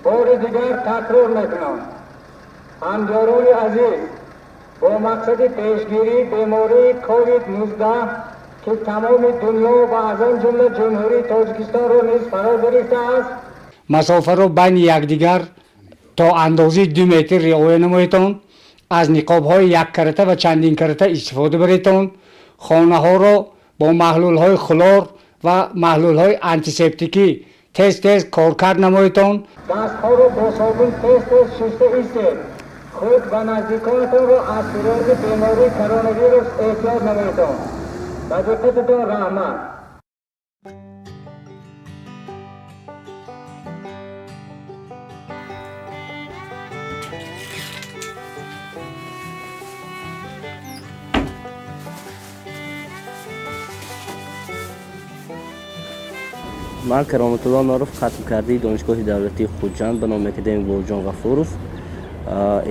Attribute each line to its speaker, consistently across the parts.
Speaker 1: Бори дигар такрор мекунам, ҳамҷорони азиз, бо мақсади пешгирии бемории ковид-19, ки тамоми дунё ва аз он ҷумла Ҷумҳурии Тоҷикистонро низ фаро гирифтааст, масофаро байни якдигар то андозаи 2 метр риоя намоедтон, аз ниқобҳои яккарата ва чандинкарата истифода баредтон, хонаҳоро бо маҳлулҳои хлор ва маҳлулҳои антисептикӣ тез-тез коркард намоедтон, дастҳоро бо собун тез-тез шуста истед, худ ва наздиконатонро аз сирояти бемории коронавирус эҳтиёт намоедтон. Ба диққататон раҳмат.
Speaker 2: Ман Кароматулло Норов, хатмкардаи Донишгоҳи давлатии Хуҷанд ба номи академик Бобоҷон Ғафуров,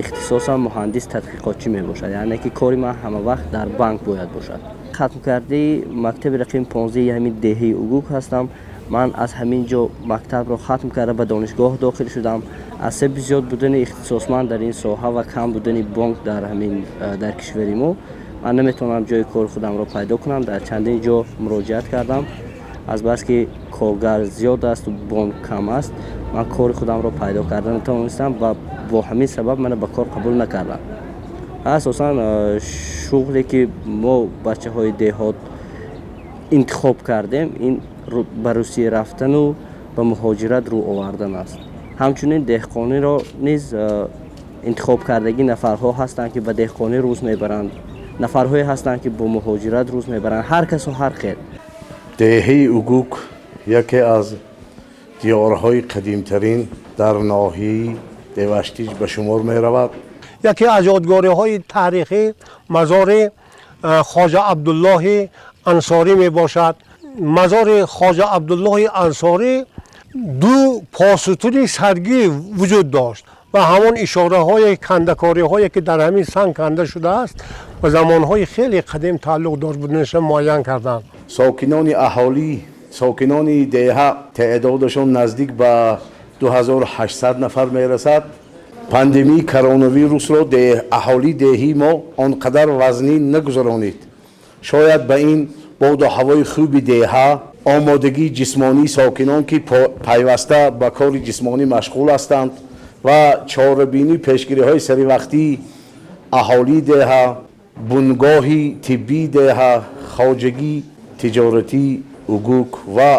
Speaker 2: ихтисосам муҳандис тадқиқотчӣ мебошад, яъне ки кори ман ҳама вақт дар банк бояд бошад. Хатмкардаи мактаби рақами 15 ҳамин деҳаи Угук ҳастам. Ман аз ҳамин ҷо мактабро хатм карда ба донишгоҳ дохил шудам. Аз сабаби зиёд будани ихтисосманд дар ин соҳа ва кам будани бонк дар ҳамин дар кишвари мо, ман наметавонам ҷои кори худамро пайдо кунам. Дар чандин ҷо муроҷиат кардам. Азбаски коргар зиёд асту бонк кам аст, ман кори худамро пайдо карда натавонистам ва бо ҳамин сабаб мана ба кор қабул накардам. Асосан шуғле ки мо бачаҳои деҳот интихоб кардем, ин ба Русия рафтану ба муҳоҷират рӯ овардан аст. Ҳамчунин деҳқониро низ интихоб кардагӣ нафарҳо ҳастанд, ки ба деҳқонӣ рӯз мебаранд, нафарҳое ҳастанд, ки бо муҳоҷират рӯз мебаранд, ҳар касу ҳар хел.
Speaker 3: Деҳаи Угук яке аз диёрҳои қадимтарин дар ноҳияи Деваштич ба шумор меравад.
Speaker 4: Яке аз ёдгориҳои таърихӣ мазори Хоҷа Абдуллоҳи Ансорӣ мебошад. Мазори Хоҷа Абдуллоҳи Ансорӣ ду посутуни саргӣ вуҷуд дошт ва ҳамон ишораҳои кандакориҳое, ки дар ҳамин санг канда шудааст, ба замонҳои хеле қадим тааллуқ дошт буданашро муайян карданд.
Speaker 3: Сокинони аҳолӣ, сокинони деҳа теъдодашон наздик ба 2800 нафар мерасад. Пандемияи коронавирусро аҳолии деҳии мо он қадар вазнин нагузаронид. Шояд ба ин боду ҳавои хуби деҳа, омодагии ҷисмонии сокинон, ки пайваста ба кори ҷисмонӣ машғул ҳастанд, ва чорабинии пешгириҳои саривақтии аҳолии деҳа, бунгоҳи тиббии деҳа, хоҷагии тиҷоратии Угук ва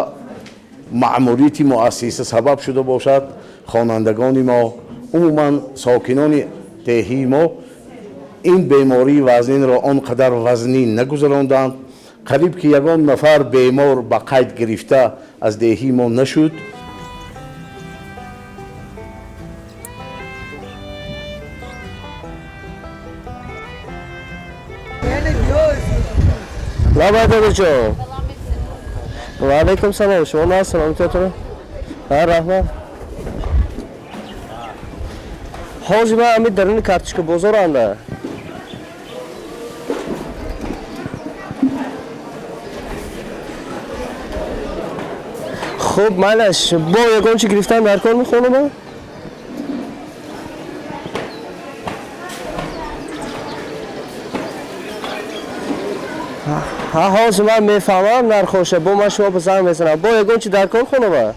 Speaker 3: маъмурияти муассиса сабаб шуда бошад. Хонандагони мо, умуман сокинони деҳии мо ин бемории вазнинро он қадар вазнин нагузаронданд. Қариб ки ягон нафар бемор ба қайд гирифта аз деҳии мо нашуд.
Speaker 2: Лабай, додоҷон. Ва алайкум салом. Шумо на саломатиятон? Раҳмат. Ҳозир ман ҳамин даруни карточка бозоранда. Хуб, майлаш, бо ягон чи гирифтан дар кор мехонама? Ҳа, ҳозир ман мефаҳмам нархоша, бо ман шумо ба занг мезанам. Бо ягон чи дар кор хонама?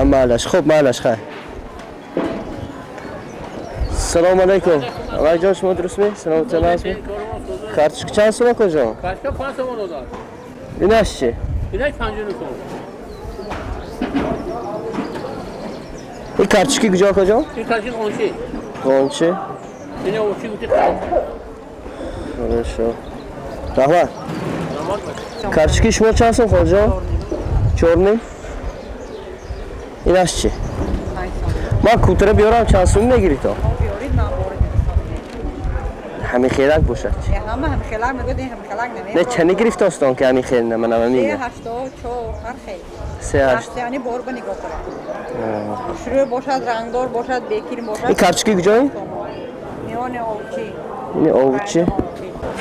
Speaker 2: Майлаш, хуб, майлаш, хай. Салому алайкум. Алайҷон, шумо дурустми? Саломатон ҳастми? Карточка чанд сум, акоҷон?
Speaker 5: Карточка 5 сомон додад.
Speaker 2: Инаш чи?
Speaker 5: Инаш 59 сом.
Speaker 2: Ин карточки куҷо, акоҷон?
Speaker 5: Ин карточки Ғончи.
Speaker 2: Ғончи?
Speaker 5: Ин овчи гути.
Speaker 2: Хорошо. Раҳмат. Карточки шумо чанд сум, хоҷон? Чор ним. Инаш чи? Ман кутра биёрам, чанд сум мегирӣ то? Ҳамин хелак бошад.
Speaker 6: Ҳама ҳамин хелак мегӯяд, ин ҳамин хелак намебарад.
Speaker 2: Не, чани гирифтостон, ки ҳамин хел на манам ҳамин.
Speaker 6: Се ҳаштод чор, ҳар хел.
Speaker 2: Се ҳашт.
Speaker 6: Яъне бор ба нигоҳ кунад. Хушрӯй бошад, рангдор бошад, бекир бошад.
Speaker 2: Ин карточки куҷои?
Speaker 6: Миёни овчи.
Speaker 2: Ини овчи.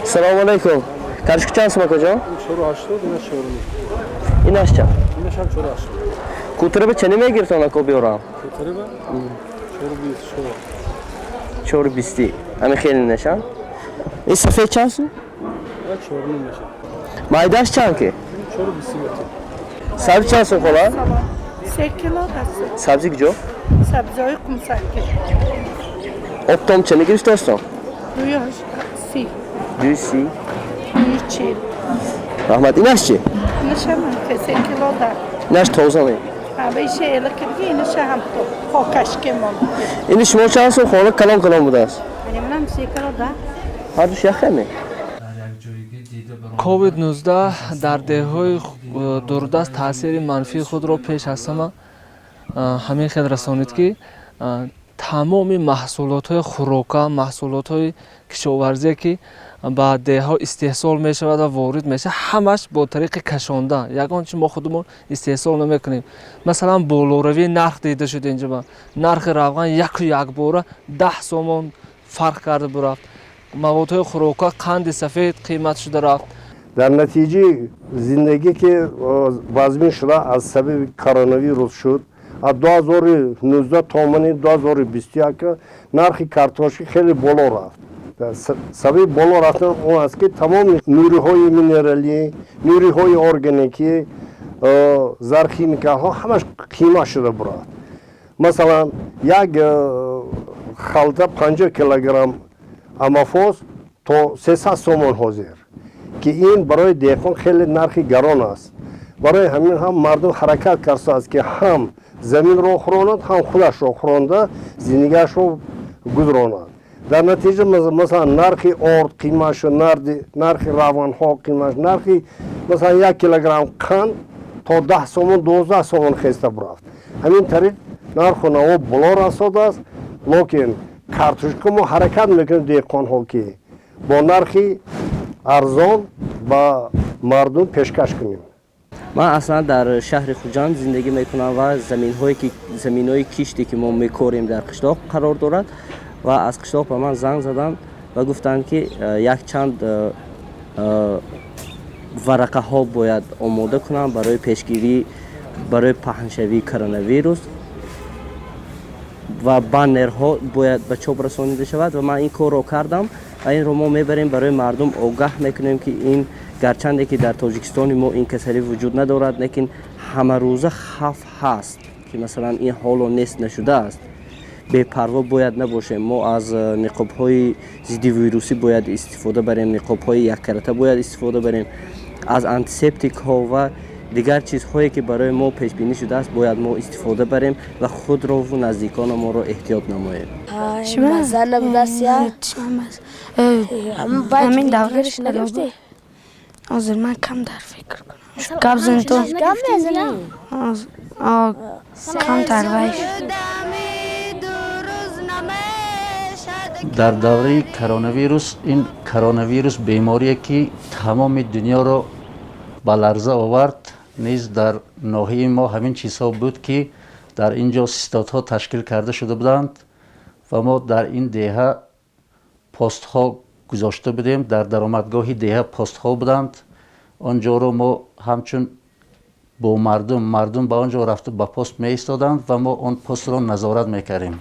Speaker 2: Салому алайкум. Карточка чанд сум, акоҷон?
Speaker 7: 4,80, ина 4,5.
Speaker 2: Инаш чанд?
Speaker 7: Инаш ҳам 4,80.
Speaker 2: Кутраба чане мегиртон, ако биёрам? 4,20. Ами хеле нешан. Ин сафед чанд сум? Майдаш чанд ки? Сабзи чанд сум, хола?
Speaker 7: 3 кило даст.
Speaker 2: Сабзи куҷо?
Speaker 7: Сабзиҳои Қумсанги.
Speaker 2: Оптом чане гирифтостон?
Speaker 7: 2,30.
Speaker 2: 2,30.
Speaker 7: 2,40.
Speaker 2: Раҳмат. Инаш чи?
Speaker 7: Инашам 3 кило да.
Speaker 2: Инаш тоза ме?
Speaker 7: Иша элакирги, инаша ҳам хокашке монд.
Speaker 2: Ини шумо чанд сум, хола? Калон калон будааст.
Speaker 6: Манам 3 кило да.
Speaker 2: Ҳардуш яхе ме?
Speaker 8: Ковид-19 дар деҳҳои дурдаст таъсири манфии худро пеш аз ҳама ҳамин хел расонид, ки тамоми маҳсулотҳои хӯрока, маҳсулотҳои кишоварзие, ки ба деҳҳо истеҳсол мешавад ва ворид мешавад, ҳамаш бо тариқи кашонда. Ягон чи мо худумон истеҳсол намекунем. Масалан, болоравии нарх дида шуд. Инҷоба нархи равған яку якбора 10 сомон фарқ карда бурафт. Маводҳои хӯрока, қанди сафед қимат шуда рафт.
Speaker 9: Дар натиҷаи зиндагӣ, ки вазмин шуда аз сабаби коронавирус шуд, аз 2019 то мани 2021 нархи картошка хеле боло рафт. Сабаби боло рафтан он аст, ки тамоми нуриҳои минералӣ, нуриҳои органикӣ, зархимикаҳо ҳамаш қимат шуда бурафт. Масалан, як халта 50 килограмм амофос то 300 сомон ҳозир, ки ин барои деҳқон хеле нархи гарон аст. Барои ҳамин ҳам мардум ҳаракат кардааст, ки ҳам заминро хӯронад, ҳам худашро хӯронда зиндагиашро гузаронад. Дар натиҷа, масалан, нархи орд қимат шуд, нархи равғанҳо қимат, нархи, масалан, 1 килограмм қанд то 10 сомон, 12 сомон хеста бурафт. Ҳамин тариқ нарху наво боло расодааст. Лекин картошка мо ҳаракат мекунем, деҳқонҳо, ки бо нархи арзон ба мардум пешкаш кунем.
Speaker 2: Ман аслан дар шаҳри Хуҷанд зиндагӣ мекунам ва заминҳое ки заминҳои киште, ки мо мекорем, дар қишлоқ қарор дорад. Ва аз қишлоқ ба ман занг заданд ва гуфтанд, ки якчанд варақаҳо бояд омода кунам барои пешгирӣ, барои паҳншавии коронавирус, ва баннерҳо бояд ба чоп расонида шавад. Ва ман ин корро кардам ва инро мо мебарем, барои мардум огаҳ мекунем, ки ин гарчанде ки дар Тоҷикистони мо ин касалӣ вуҷуд надорад, лекин ҳамарӯза хавф ҳаст, ки масалан ин ҳоло нест нашудааст. Бепарво бояд набошем. Мо аз ниқобҳои зидди вирусӣ бояд истифода барем, ниқобҳои яккарата бояд истифода барем, аз антисептикҳо ва дигар чизҳое, ки барои мо пешбинӣ шудааст, бояд мо истифода барем ва худрову наздикономонро эҳтиёт намоем.
Speaker 10: Маза набудааст я.
Speaker 11: Ҳамин давраш нагирифтӣ? Ҳозир ман кам дар фикр кунам. Гап зан ту.
Speaker 10: Гап мезанам.
Speaker 11: Камтар вай.
Speaker 12: Дар давраи коронавирус, ин коронавирус беморие, ки тамоми дунёро ба ларза овард, низ дар ноҳияи мо ҳамин чизҳо буд, ки дар ин ҷо стодҳо ташкил карда шуда буданд ва мо дар ин деҳа постҳо гузошта будем. Дар даромадгоҳи деҳа постҳо буданд. Он ҷоро мо ҳамчун бо мардум, мардум ба он ҷо рафта, ба пост меистоданд ва мо он постро назорат мекардем.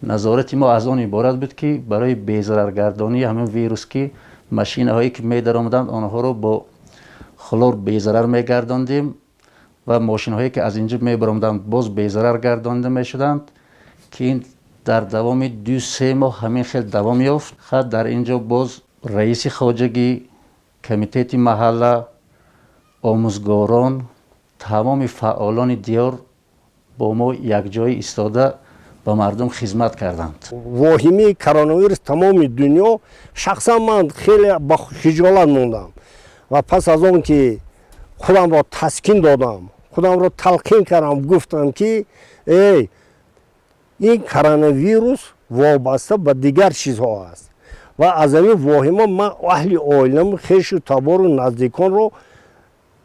Speaker 12: Назорати мо аз он иборат буд, ки барои безараргардонии ҳамин вирус, ки машинаҳое ки медаромаданд, онҳоро бо хлор безарар мегардондем ва мошинҳое ки аз инҷо мебаромаданд, боз безарар гардонда мешуданд, ки ин дар давоми 2-3 моҳ ҳамин хел давом ёфт. Хат дар ин ҷо боз раиси хоҷагӣ, комитети маҳалла, омӯзгорон, тамоми фаъолони диёр бо мо якҷоя истода ба мардум хизмат карданд.
Speaker 9: Воҳимаи коронавирус тамоми дунё, шахсан ман хеле ба хиҷолат мондам ва пас аз он ки худамро таскин додам, худамро талқин кардам, гуфтам, ки эй, ин коронавирус вобаста ба дигар чизҳо аст. Ва аз ҳамин воҳима ман аҳли оилам, хешу табору наздиконро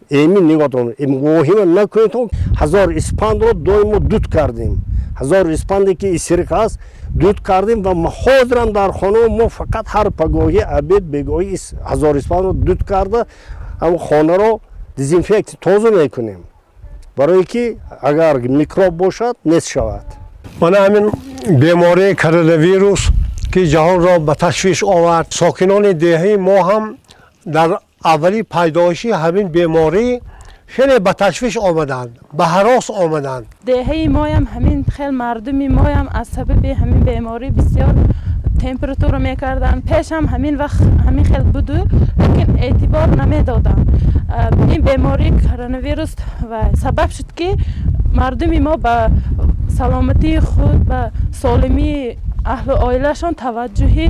Speaker 9: эмин нигоҳ дорам: воҳима накунед. Ҳазор испандро доимо дуд кардем, ҳазор испанде ки исриқ аст, дуд кардем. Ва ҳозирам дар хона мо фақат ҳар пагоҳӣ, обед, бегоҳӣ ҳазор испандро дуд карда, ҳам хонаро дезинфексия, тоза мекунем. Барое ки агар микроб бошад, нест шавад.
Speaker 4: Мана ҳамин бемории коронавирус, ки ҷаҳонро ба ташвиш овард, сокинони деҳаи мо ҳам дар аввали пайдоиши ҳамин беморӣ хеле ба ташвиш омаданд, ба ҳарос омаданд.
Speaker 7: Деҳаи моям ҳамин хел, мардуми моям аз сабаби ҳамин беморӣ бисёр температура мекарданд. Пешам ҳамин вақт ҳамин хел буду, лекин эътибор намедодам. Ин бемории коронавирус ва сабаб шуд, ки мардуми мо ба саломатии худ, ба солимии аҳлу оилашон таваҷҷӯҳи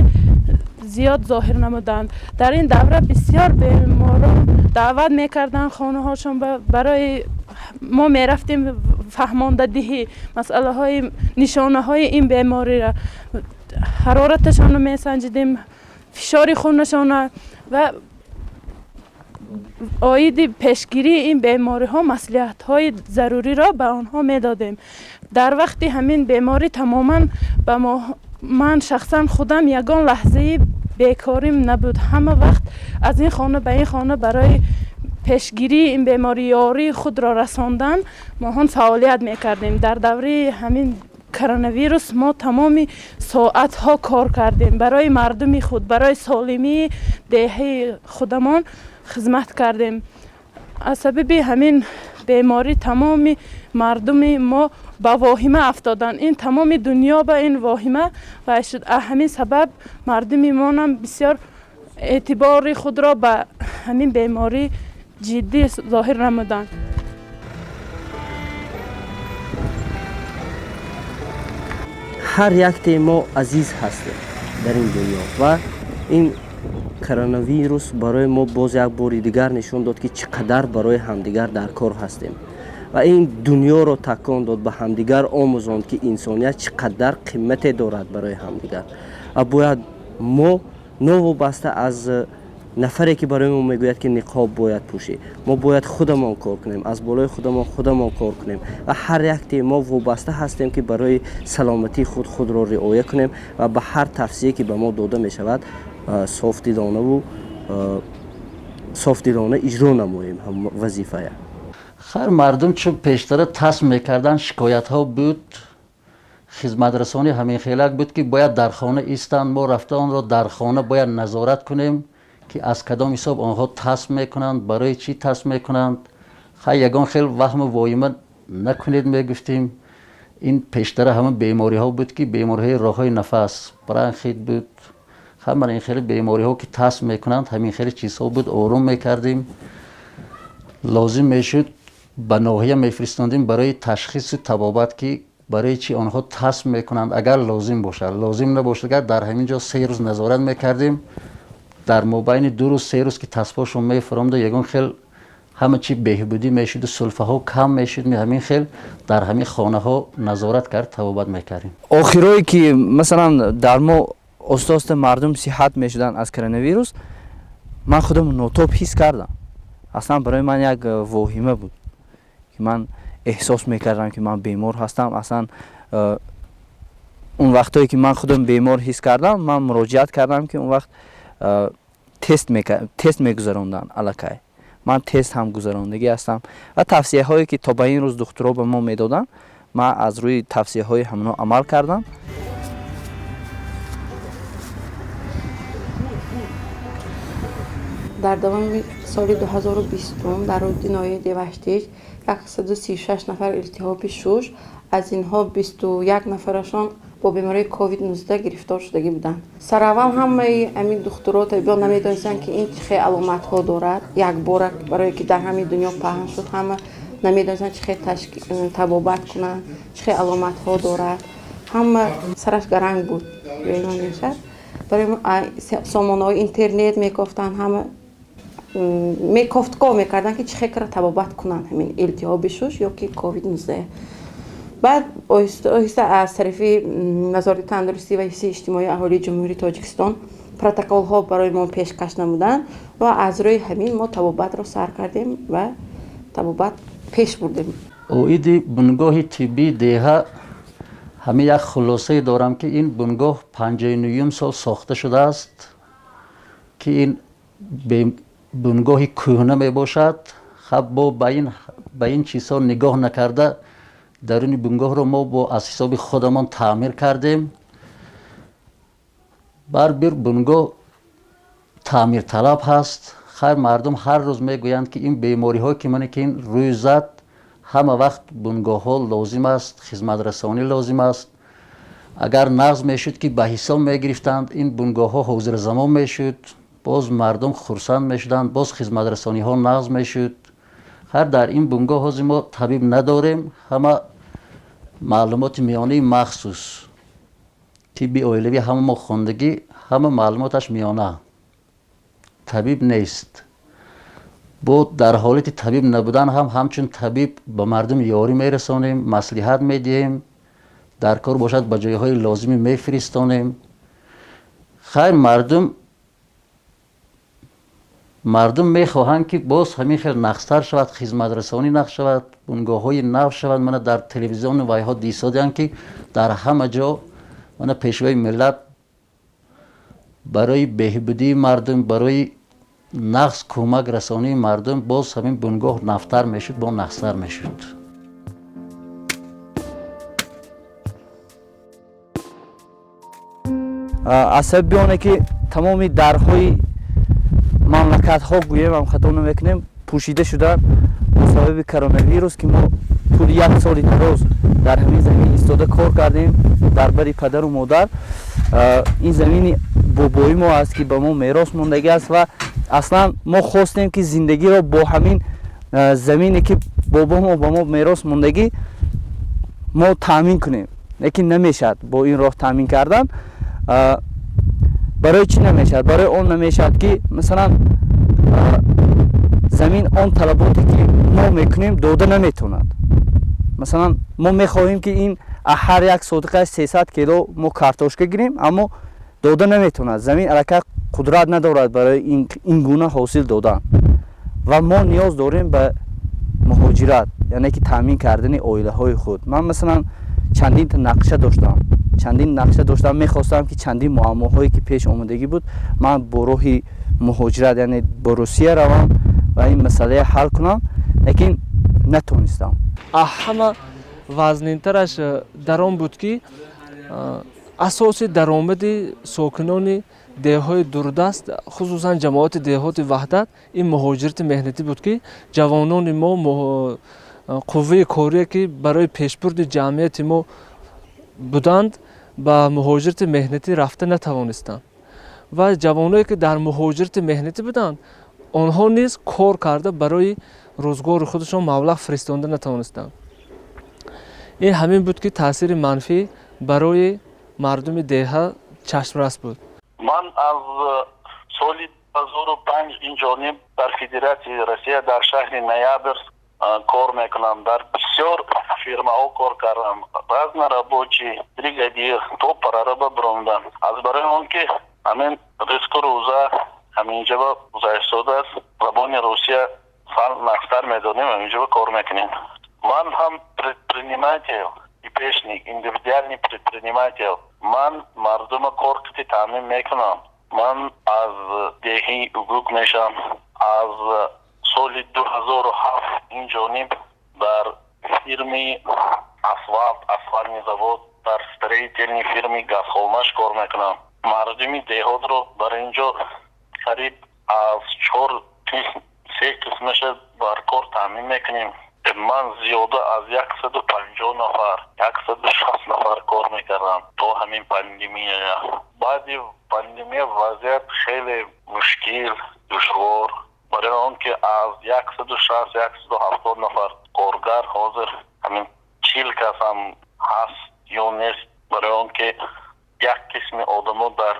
Speaker 7: зиёд зоҳир намуданд. Дар ин давра бисёр беморон даъват мекарданд хонаҳошон, барои мо мерафтем фаҳмондадиҳӣ масъалаҳои нишонаҳои ин бемориро, ҳарораташонро месанҷидем, фишори хунашона ва оиди пешгирии ин бемориҳо маслиҳатҳои заруриро ба онҳо медодем. Дар вақти ҳамин беморӣ тамоман ба ман шахсан худам ягон лаҳзаи бекорим набуд. Ҳама вақт аз ин хона ба ин хона барои пешгирии ин беморӣ, ёрии худро расондан моҳон фаъолият мекардем. Дар давраи ҳамин коронавирус мо тамоми соатҳо кор кардем, барои мардуми худ, барои солимии деҳаи худамон хизмат кардем. Аз сабаби ҳамин беморӣ тамоми мардуми мо ба воҳима афтоданд. Ин тамоми дунё ба ин воҳима вай шуд. Аз ҳамин сабаб мардуми монам бисёр эътибори худро ба ҳамин беморӣ ҷиддӣ зоҳир намуданд.
Speaker 2: Ҳар якте мо азиз ҳастем дар ин дунё ва ин коронавирус барои мо боз як бори дигар нишон дод, ки чӣ қадар барои ҳамдигар дар кор ҳастем, ва ин дунёро такон дод, ба ҳамдигар омӯзонд, ки инсоният чӣ қадар қимате дорад барои ҳамдигар ва бояд мо новобаста аз нафаре, ки барои мо мегӯяд, ки ниқоб бояд пӯшӣ, мо бояд худамон кор кунем, аз болои худамон худамон кор кунем ва ҳар якте мо вобаста ҳастем, ки барои саломатии худ худро риоя кунем ва ба ҳар тавсие, ки ба мо дода мешавад, софдилонаву софдилона иҷро намоем вазифая.
Speaker 12: Хайр, мардум чун пештара тасм мекарданд, шикоятҳо буд, хизматрасонӣ ҳамин хелак буд, ки бояд дар хона истанд. Мо рафта онро дар хона бояд назорат кунем, ки аз кадом ҳисоб онҳо тасм мекунанд, барои чӣ тасм мекунанд. Хай, ягон хел ваҳму воҳима накунед, мегуфтем. Ин пештара ҳама бемориҳо буд, ки бемориҳои роҳҳои нафас, бронхит буд, ҳама ин хеле бемориҳо, ки тасм мекунанд, ҳамин хеле чизҳо буд. Ором мекардем, лозим мешуд, ба ноҳия мефиристондем барои ташхису табобат, ки барои чӣ онҳо тасм мекунанд, агар лозим бошад. Лозим набошад, агар дар ҳамин ҷо 3 рӯз назорат мекардем. Дар мобайни 2 рӯз, 3 рӯз ки тасбҳошон мефуромда, ягон хел ҳама чи беҳбудӣ мешуду сулфаҳо кам мешуд, ҳамин хел дар ҳамин хонаҳо назорат кард, табобат мекардем.
Speaker 13: Охирое ки масалан дар мо оста оста мардум сиҳат мешуданд аз коронавирус, ман худам нотоб ҳис кардам. Аслан барои ман як воҳима буд, ки ман эҳсос мекардам, ки ман бемор ҳастам. Аслан он вақтое ки ман худам бемор ҳис кардам, ман муроҷиат кардам, ки он вақт тест мегузаронданд. Аллакай ман тест ҳам гузарондагӣ ҳастам ва тавсияҳое, ки то ба ин рӯз духтуро ба мо медоданд, ман аз рӯи тавсияҳои ҳамоно амал кардам.
Speaker 14: Дар давоми соли 2020 дар ҳудуди ноҳияи Деваштич 136 нафар илтиҳоби шуш, аз инҳо 21 нафарашон бо бемории ковид-19 гирифтор шудагӣ буданд. Сараввал ҳамаи ҳамин духтуро, табибон намедонистанд, ки ин чӣ хел аломатҳо дорад. Якбора барое ки дар ҳамаи дунё паҳн шуд, ҳама намедонистанд, чӣ хел табобат кунанд, чӣ хел аломатҳо дорад. Ҳама сараш гаранг буд мешад. Барои сомонаҳои интернет мекофтанд, ҳама мекофтков мекарданд, ки чӣ хел кара табобат кунанд ҳамин илтиҳоби шуш ё ки ковид-19. Баъд оҳиста оҳиста аз тарафи Вазорати тандурустӣ ва ҳифзи иҷтимоии аҳолии Ҷумҳурии Тоҷикистон протоколҳо барои мо пешкаш намуданд ва аз рӯи ҳамин мо табобатро сар кардем ва табобат пеш бурдем.
Speaker 12: Оиди бунгоҳи тиббии деҳа ҳамин як хулосае дорам, ки ин бунгоҳ 59-юм сол сохта шудааст, ки ин бунгоҳи кӯҳна мебошад. Хаб, бо ба ин Ба ин чизҳо нигоҳ накарда, даруни бунгоҳро мо бо аз ҳисоби худамон таъмир кардем. Барбир бунгоҳ таъмирталаб ҳаст. Хайр, мардум ҳар рӯз мегӯянд, ки ин бемориҳое ки мане ки ин рӯй зад, ҳама вақт бунгоҳҳо лозим аст, хизматрасонӣ лозим аст. Агар нағз мешуд, ки ба ҳисоб мегирифтанд, ин бунгоҳҳо ҳозирзамон мешуд, боз мардум хурсанд мешуданд, боз хизматрасониҳо нағз мешуд. Хайр, дар ин бунгоҳ ҳозир мо табиб надорем, ҳама маълумоти миёнаи махсус тибби оилавӣ ҳама мо хондагӣ, ҳама маълумоташ миёна, табиб нест. Бо дар ҳолати табиб набудан ҳам ҳамчун табиб ба мардум ёрӣ мерасонем, маслиҳат медиҳем, дар кор бошад ба ҷойҳои лозимӣ мефиристонем. Хайр, мардум мехоҳанд, ки боз ҳамин хел нағзтар шавад, хизматрасонӣ нағз шавад, бунгоҳҳои нав шавад. Мана дар телевизиону вайҳо дисодианд, ки дар ҳама ҷо мана пешвои миллат барои беҳбудии мардум, барои нағз кӯмак расонии мардум, боз ҳамин бунгоҳ навтар мешуд, бо нағзтар мешуд.
Speaker 13: Аз сабаби оне ки тамоми дарҳои мамлакатҳо, гӯем ҳам хато намекунем, пӯшида шуданд бо сабаби коронавирус, ки мо тӯли як соли дароз дар ҳамин замин истода кор кардем дар бари падару модар. Ин замини бобои мо аст, ки ба мо мерос мондагӣ аст, ва аслан мо хостем, ки зиндагиро бо ҳамин замине, ки бобомо ба мо мерос мондагӣ, мо таъмин кунем, лекин намешавад бо ин роҳ таъмин кардан. Барои чӣ намешавад? Барои он намешавад, ки масалан замин он талаботе, ки мо мекунем, дода наметавонад. Масалан, мо мехоҳем, ки ин ҳар як сотиқаш 300 кило мо картошка гирем, аммо дода наметавонад. Замин аллакай қудрат надорад барои ин гуна ҳосил додан, ва мо ниёз дорем ба муҳоҷират, яъне ки таъмин кардани оилаҳои худ. Ман масалан чандин нақша доштам, чандин нақша доштам, мехостам, ки чандин муаммоҳое, ки пеш омадагӣ буд, ман бо роҳи муҳоҷират, яъне бо Русия равам ва ин масъалая ҳал кунам, лекин натонистам.
Speaker 8: Ҳама вазнинтараш дар он буд, ки асоси даромади сокинони деҳҳои дурдаст, хусусан ҷамоати деҳоти Ваҳдат, ин муҳоҷирати меҳнатӣ буд, ки ҷавонони мо, қувваи корие, ки барои пешбурди ҷамъияти мо буданд, ба муҳоҷирати меҳнатӣ рафта натавонистанд, ва ҷавоное, ки дар муҳоҷирати меҳнатӣ буданд, онҳо низ кор карда барои рӯзгори худашон маблағ фиристонда натавонистанд. Ин ҳамин буд, ки таъсири манфӣ барои мардуми деҳа чашмрас буд.
Speaker 15: Ман аз соли 2005 инҷониб дар Федератсияи Россия дар шаҳри Ноябрск кор мекунам. Дар бисёр фирмаҳо кор кардам, разнорабочий, бригадир, то прораба биромдам. Аз барои он ки ҳамин ризқу рӯза ҳаминҷоба гузаштодааст, забони русия фан нағзтар медонем, ҳаминҷоба кор мекунем. Ман ҳам предприниматель, ИПшник, индивидуальный предприниматель. Ман мардума кор қити таъмин мекунам. Ман аз деҳи Угук мешавам. Аз соли 2007 инҷониб дар фирми асфалт, асфалтный завод, дар строительный фирми Газхолмаш кор мекунам. Мардуми деҳотро дар инҷо қариб аз чор қисм се қисмаша бар кор таъмин мекунем. Ман зиёда аз 150 нафар, 160 нафар кор мекардам то ҳамин пандемия. Баъди пандемия вазъият хеле мушкил, душвор, барои он ки аз 160, 170 нафар коргар ҳозир ҳамин 40 кас ҳам ҳаст ё нест, барои он ки як қисми одамо дар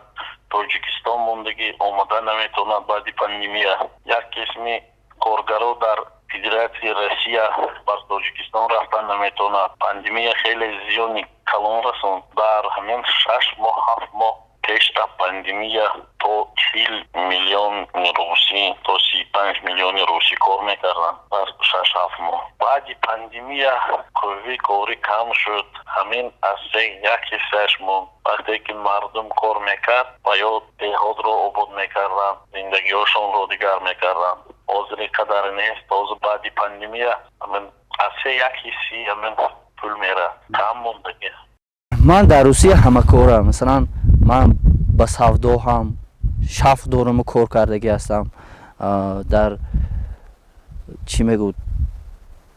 Speaker 15: Тоҷикистон мондагӣ, омада наметавонад баъди пандемия, як қисми коргаро дар Федератсияи Россия бар Тоҷикистон рафтан наметавонад. Пандемия хеле зиёни калон расонд. Дар ҳамин 6 моҳ, 7 моҳ пеш аз пандемия то 40 миллион русӣ, то 35 миллиони русӣ кор мекарданд дар 6-7 моҳ. Баъди пандемия қувваи корӣ кам шуд, ҳамин аз се як ҳиссааш монд. Вақте ки мардум кор мекард ва ё деҳотро обод мекарданд, зиндагиҳошонро дигар мекарданд, ҳозир ин қадар нест. Ҳозир баъди пандемия Ҳамин аз се як ҳисси ҳамин пул мера кам мондагӣ.
Speaker 13: Ман дар Русия ҳамакора, масалан, ман ба савдо ҳам шавқ дораму кор кардагӣ ҳастам, дар чӣ мегӯ,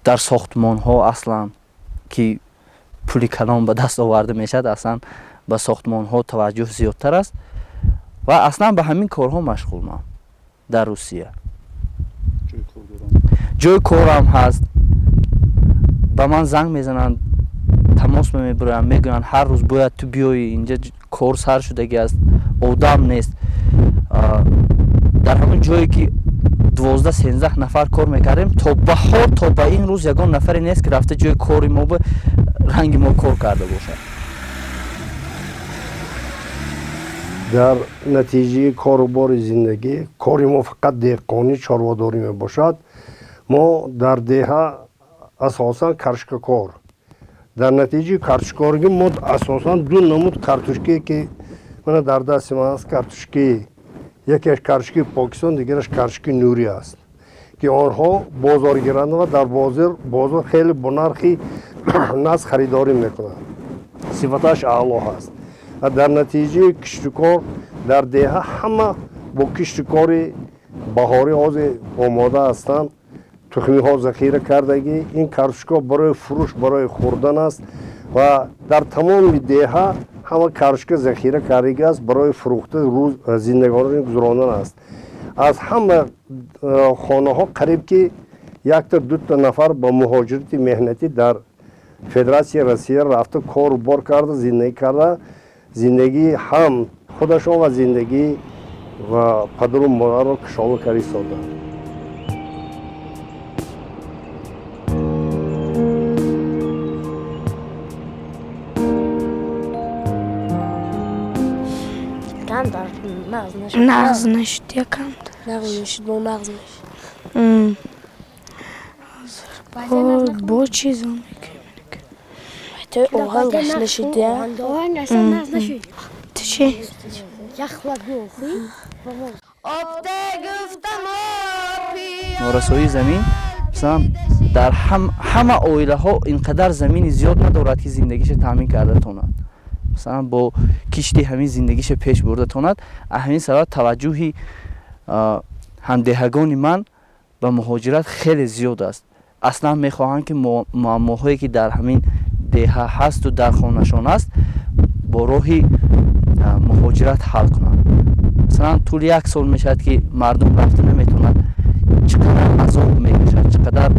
Speaker 13: дар сохтмонҳо, аслан ки пули калон ба даст оварда мешавад, аслан ба сохтмонҳо таваҷҷӯҳ зиёдтар аст ва аслан ба ҳамин корҳо машғул ман дар Русия. Ҷои корам ҳаст, ба ман занг мезананд, тамос мебуранд, мегӯянд, ҳар рӯз бояд ту биёӣ инҷа, кор сар шудагӣ аст, одам нест. Дар ҳамон ҷое ки 12-13 нафар кор мекардем, то ба ҳол, то ба ин рӯз ягон нафаре нест, ки рафта ҷои кори мо ба ранги мо кор карда бошад.
Speaker 9: Дар натиҷаи кору бори зиндагӣ, кори мо фақат деҳқонӣ, чорводорӣ мебошад. Мо дар деҳа асосан картошкакор. Дар натиҷаи картошкорӣ мо асосан ду намуд картошкае, ки мана дар дасти ман аст, картошкаи якеаш картошкаи Покистон, дигараш картошкаи Нурӣ аст, ки онҳо бозоргиранд ва дар бозор хеле бо нархи наз харидорӣ мекунанд, сифаташ аъло ҳаст. Ва дар натиҷаи киштукор дар деҳа ҳама бо киштукори баҳорӣ ҳозир омода ҳастанд, тухмиҳо захира кардагӣ. Ин картошка барои фурӯш, барои хӯрдан аст ва дар тамоми деҳа ҳама картошка захира кардагӣ аст, барои фурӯхта рӯз зиндагонро гузарондан аст. Аз ҳама хонаҳо қариб ки якта дута нафар ба муҳоҷирати меҳнатӣ дар Федератсияи Россия рафта, кору бор карда, зиндагӣ карда, зиндагии ҳам худашон ва зиндагии ва падару модарро кушода карда истодаанд.
Speaker 11: Нағз нашуд якам.
Speaker 10: Нағз мешуд, бо нағз мешуд.
Speaker 11: Бо чизо мекунем.
Speaker 10: Оҳангаш нашуд, я? Оҳанг аслан нағз нашуд.
Speaker 11: Ту чӣ?
Speaker 13: Норасоии замин, масалан, дар ҳама оилаҳо ин қадар замини зиёд надорад, ки зиндагиша таъмин карда тонад, масалан, бо кишти ҳамин зиндагиша пеш бурда тонад. Ҳамин сабаб таваҷҷӯҳи ҳамдеҳагони ман ба муҳоҷират хеле зиёд аст. Аслан мехоҳанд, ки муаммоҳое, ки дар ҳамин деҳа ҳасту дар хонашон аст, бо роҳи муҳоҷират ҳал кунанд. Масалан, тӯли як сол мешавад, ки мардум рафта наметавонад, чӣ қадар азоб мекашад, чӣ қадар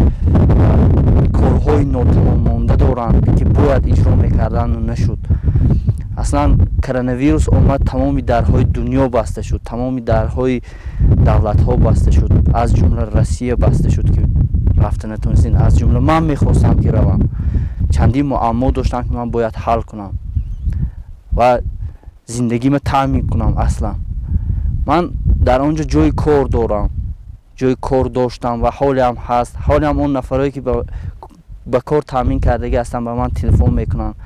Speaker 13: корҳои нотамом монда доранд, ки бояд иҷро мекарданду нашуд. Аслан коронавирус омад, тамоми дарҳои дунё баста шуд, тамоми дарҳои давлатҳо баста шуд, аз ҷумла Россия баста шуд, ки рафта натонистем. Аз ҷумла ман мехостам, ки равам, чандин муаммо доштам, ки ман бояд ҳал кунам ва зиндагима таъмин кунам. Аслан ман дар он ҷо ҷои кор дорам, ҷои кор доштам ва ҳолеам ҳаст. Ҳолеам он нафарое, ки ба кор таъмин кардагӣ ҳастанд, ба ман телефон мекунанд,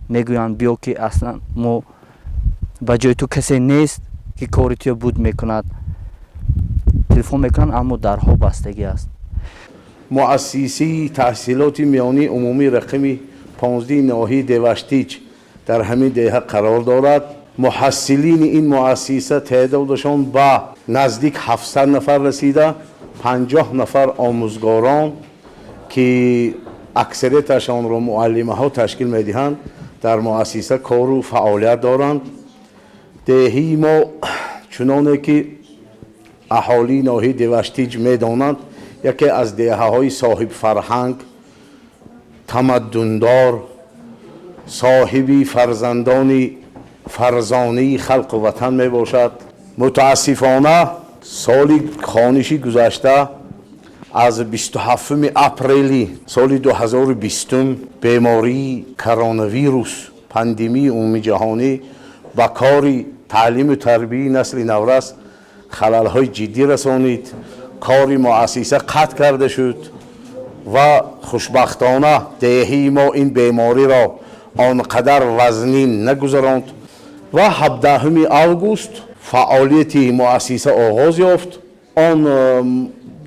Speaker 13: мегӯянд, биё, ки аслан мо ба ҷои ту касе нест, ки кори туя буд мекунад. Телефон мекунанд, аммо дарҳо бастагӣ аст.
Speaker 3: Муассисаи таҳсилоти миёнии умумии рақами 15 ноҳияи Деваштич дар ҳамин деҳа қарор дорад. Муҳассилини ин муассиса теъдодашон ба наздик 700 нафар расида, 50 нафар омӯзгорон, ки аксарияташонро муаллимаҳо ташкил медиҳанд, дар муассиса кору фаъолият доранд. Деҳии мо, чуноне ки аҳолии ноҳияи Деваштич медонанд, яке аз деҳаҳои соҳибфарҳанг, тамаддундор, соҳиби фарзандони фарзонаи халқу ватан мебошад. Мутаассифона, соли хониши гузашта аз 27 апрели соли 2020 бемории коронавирус, пандемияи умумиҷаҳонӣ, ба кори таълиму тарбияи насли наврас халалҳои ҷиддӣ расонид. Кори муассиса қатъ карда шуд ва хушбахтона деҳии мо ин бемориро он қадар вазнин нагузаронд ва 17 август фаъолияти муассиса оғоз ёфт. Он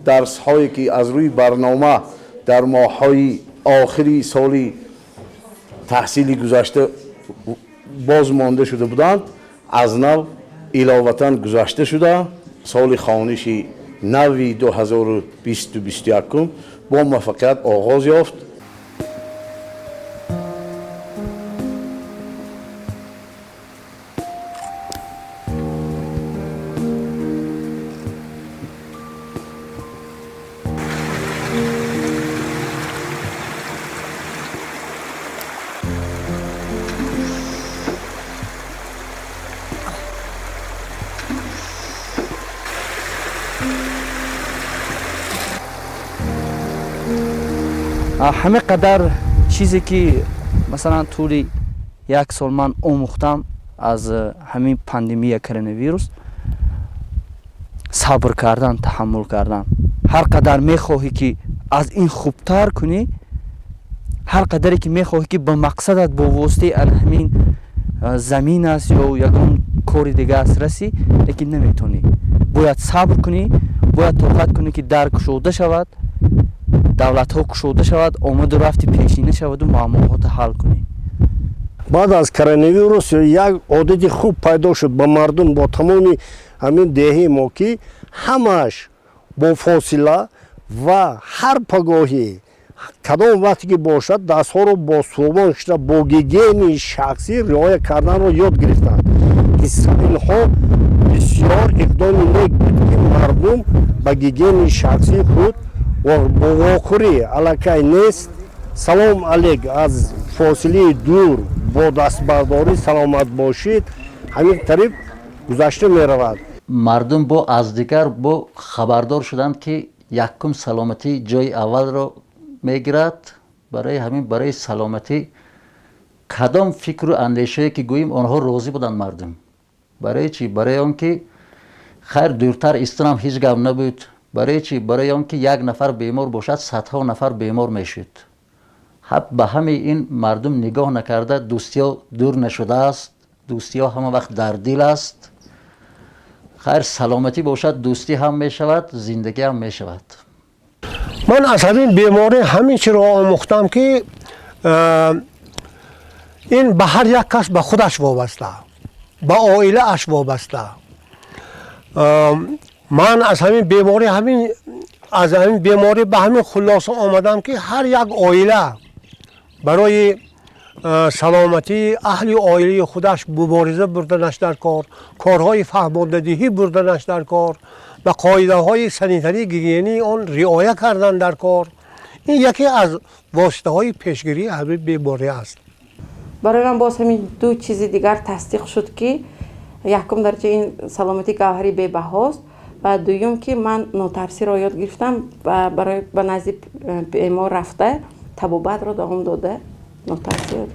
Speaker 3: дарсҳое, ки аз рӯи барнома Дар моҳҳои охири соли таҳсили гузашта боз монда шуда буданд, аз нав иловатан гузашта шуда, соли хониши нави 2020-21 бо муваффақият оғоз ёфт.
Speaker 13: Ҳама қадар чизе ки масалан тӯли як сол ман омӯхтам аз ҳамин пандемия коронавирус, сабр кардан, таҳаммул кардан. Ҳар қадар мехоҳӣ ки аз ин хубтар кунӣ, ҳар қадаре ки мехоҳӣ ки ба мақсадат бо воситаи ҳамин замин аст ё ягон кори дига аст расӣ, лекин наметонӣ. Бояд сабр кунӣ, бояд тоқат кунӣ ки дар кушода шавад, давлатҳо кушода шавад, омаду рафти пешина шаваду муаммоҳоро ҳал кунӣ.
Speaker 9: Баъд аз коронавирус як одати хуб пайдо шуд ба мардум бо тамоми ҳамин деҳаи мо, ки ҳамааш бо фосила ва ҳар пагоҳӣ кадом вақте ки бошад, дастҳоро бо собун шуда, бо гигиенаи шахсӣ риоя карданро ёд гирифтанд, ки инҳо бисёр иқдоми нек буд, ки мардум ба гигиенаи шахсии худ бо вохӯрӣ аллакай нест. Салом алейк, аз фосилаи дур бо дастбардорӣ саломат бошид, ҳамин тариқ гузашта меравад.
Speaker 12: Мардум бо аз дигар бо хабардор шуданд, ки якум саломатӣ ҷои аввалро мегирад. Барои ҳамин, барои саломатӣ кадом фикру андешае ки гӯем, онҳо розӣ буданд мардум. Барои чӣ? Барои он ки хайр, дуртар истанам ҳеҷ гап набуд. Барои чӣ? Барои он ки як нафар бемор бошад, садҳо нафар бемор мешуд. Ба ҳамаи ин мардум нигоҳ накарда, дӯстиҳо дур нашудааст, дӯстиҳо ҳама вақт дар дил аст. Хайр, саломатӣ бошад, дӯстӣ ҳам мешавад, зиндагӣ ҳам мешавад.
Speaker 4: Ман аз ҳамин беморӣ ҳамин чиро омӯхтам, ки ин ба ҳар як кас ба худаш вобаста, ба оилааш вобаста. Ман аз ҳамин беморӣ ҳамин аз ҳамин беморӣ ба ҳамин хулоса омадам, ки ҳар як оила барои саломатии аҳли оилаи худаш мубориза бурданаш дар кор, корҳои фаҳмондадиҳӣ бурданаш дар кор, ба қоидаҳои санитарии гигиении он риоя кардан дар кор. Ин яке аз воситаҳои пешгирии ҳамин беморӣ аст.
Speaker 14: Барои ман боз ҳамин ду чизи дигар тасдиқ шуд, ки якум дараҷа ин саломатӣ гавҳари бебаҳост ва дуюм ки ман нотарсиро ёд гирифтам ва барои ба назди бемор рафта табобатро давом дода нотарсӣ ёд.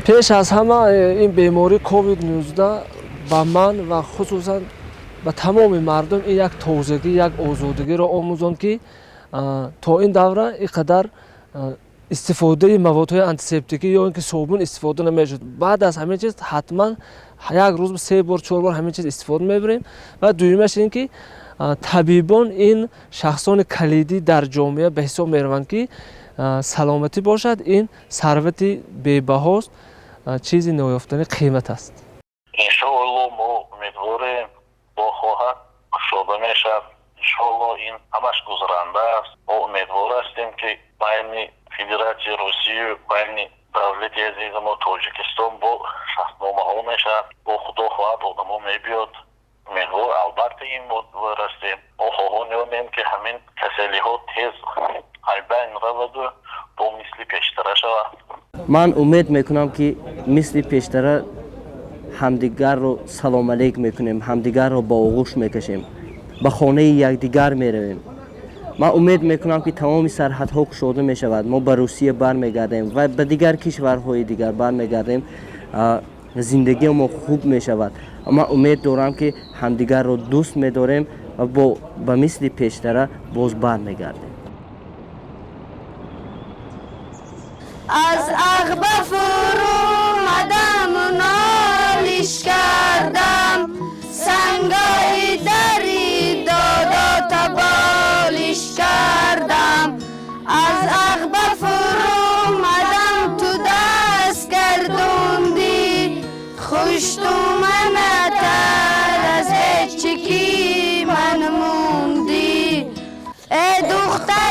Speaker 8: Пеш аз ҳама ин бемории COVID-19 ба ман ва хусусан ба тамоми мардум ин як тозагӣ, як озодагиро омӯзонд, ки то ин давра ин қадар истифодаи маводҳои антисептикӣ ё ин ки собун истифода намешуд. Баъд аз ҳамин чиз ҳатман як рӯз се бор, чор бор ҳамин чиз истифода мебарем. Ва дуюмаш ин ки табибон ин шахсони калидӣ дар ҷомеа ба ҳисоб мераванд, ки саломатӣ бошад, ин сарвати бебаҳост, чизи ноёфтани қимат аст.
Speaker 15: Иншоалло, мо умедворем, Худо хоҳад, кушода мешавад. Иншоалло, ин ҳамаш гузаранда аст. Мо умедвор ҳастем, ки байни Федератсияи Русию байни давлати азизи мо Тоҷикистон бо шартномаҳо мешавад, бо Худо хоҳад, одамо мебиёд. Умедвор албатта ин ҳастем. Мо хоҳони онем, ки ҳамин касалиҳо тез аз байн раваду бо мисли пештара шавад.
Speaker 2: Ман умед мекунам, ки мисли пештара ҳамдигарро салом алейк мекунем, ҳамдигарро ба оғӯш мекашем, ба хонаи якдигар меравем. Ман умед мекунам, ки тамоми сарҳадҳо кушода мешавад, мо ба Русия бармегардем ва ба дигар кишварҳои дигар бармегардем, зиндагии мо хуб мешавад. Ман умед дорам, ки ҳамдигарро дӯст медорем ва ба мисли пештара боз бармегардем.
Speaker 11: Аз ағба фуромадам, нолиш кардам, сангои дари додо таболиш кардам. Манатар аз ҳечи ки ман мондӣ, э духтар.